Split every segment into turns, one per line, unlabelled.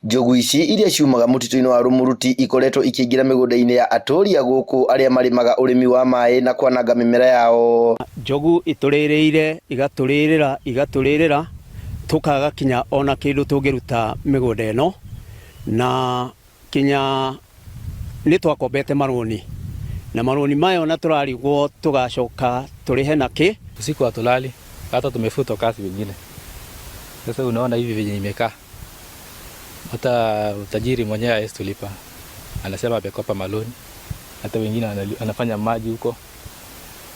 Njogu ici iria ciumaga mũtitũ-inĩ wa Rumuruti ikoretwo ikĩingĩra mĩgũnda-inĩ ya atũũri a gũkũ arĩa marĩmaga ũrĩmi wa maĩ na kwananga mĩmera yao.
Njogu itũrĩrĩire igatũrĩrĩra igatũrĩrĩra tũkaga kinya ona kĩndũ tũngĩruta mĩgũnda ĩno na kinya nĩ twakombete marũni na marũni maya ona tũrarigwo tũgacoka tũrĩhe na kĩ.
Usiku hatulali, hata tumefutwa kazi wengine. Sasa unaona hivi venye imekaa, hata utajiri mwenyewe hawezi tulipa, anasema amekopa maloni, hata wengine anafanya maji huko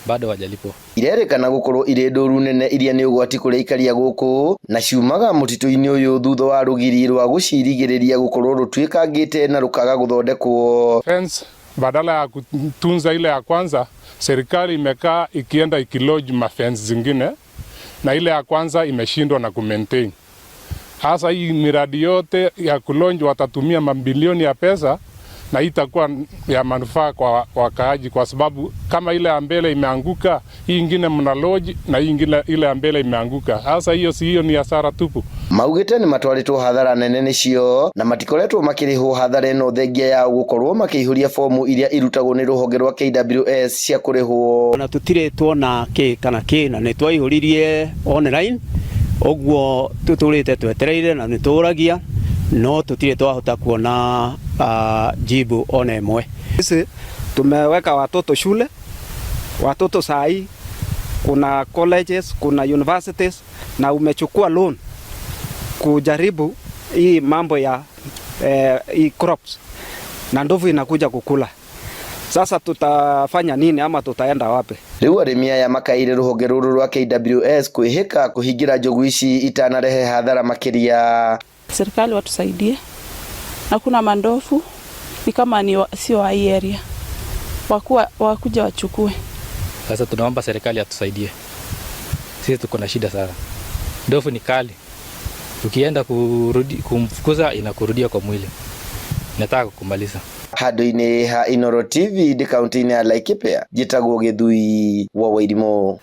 bado hawajalipwa.
Irerĩkana gũkorwo irĩ ndũru nene iria nĩ ũgwati kũrĩ aikari a gũkũ na ciumaga mũtitũ-inĩ ũyũ thutha wa rũgiri rwa gũcirigĩrĩria gũkorwo rũtuĩkangĩte na rũkaga gũthondekwo.
Fence badala ya kutunza ile ya kwanza, serikali imekaa ikienda ikilodge mafence zingine, na ile ya kwanza imeshindwa na kumaintain. Hasa hii miradi yote ya kulodge watatumia mabilioni ya pesa na itakuwa ya manufaa kwa wakaaji, kwa sababu kama ile ya mbele imeanguka, hii ingine mna lodge na hii ingine ile ya mbele imeanguka. Sasa hiyo si hiyo ni hasara tupu.
Maugĩte nĩ matwarĩtwo hathara nene nĩcio na matikoretwo makĩrĩhwo hathara ĩno thengia yao gũkorwo makĩihũria fomu iria irutagwo nĩ rũhonge rwa KWS cia kũrĩhwo.
Na tũtirĩ tuona kĩ kana kĩ na nĩ twaihũririe online ũguo tũtũrĩte twetereire na nĩ tũragia no tũtirĩ twahota kuona jibu ona ĩmwe.
Sisi tumeweka watoto shule, watoto saa hii kuna colleges, kuna universities na umechukua loan kujaribu hii mambo ya hii crops na ndovu inakuja kukula. Sasa tutafanya nini ama tutaenda wapi?
Rĩu arĩmi aya makaĩire rũhonge rũrũ rwa KWS kwĩhĩka kũhingĩra njogu ici itanarehe hathara makĩria.
Serikali watusaidie, na kuna mandofu ni kama ni sio wa hii area, wakuwa wakuja wachukue.
Sasa tunaomba serikali atusaidie, sisi tuko na shida sana. Ndovu ni kali, ukienda kurudi kumfukuza inakurudia kwa mwili, nataka kukumaliza.
Handũ-inĩ ha Inooro TV ndĩ kaunti-inĩ ya Laikipia, njĩtagwo Gĩthui wa Wairimũ.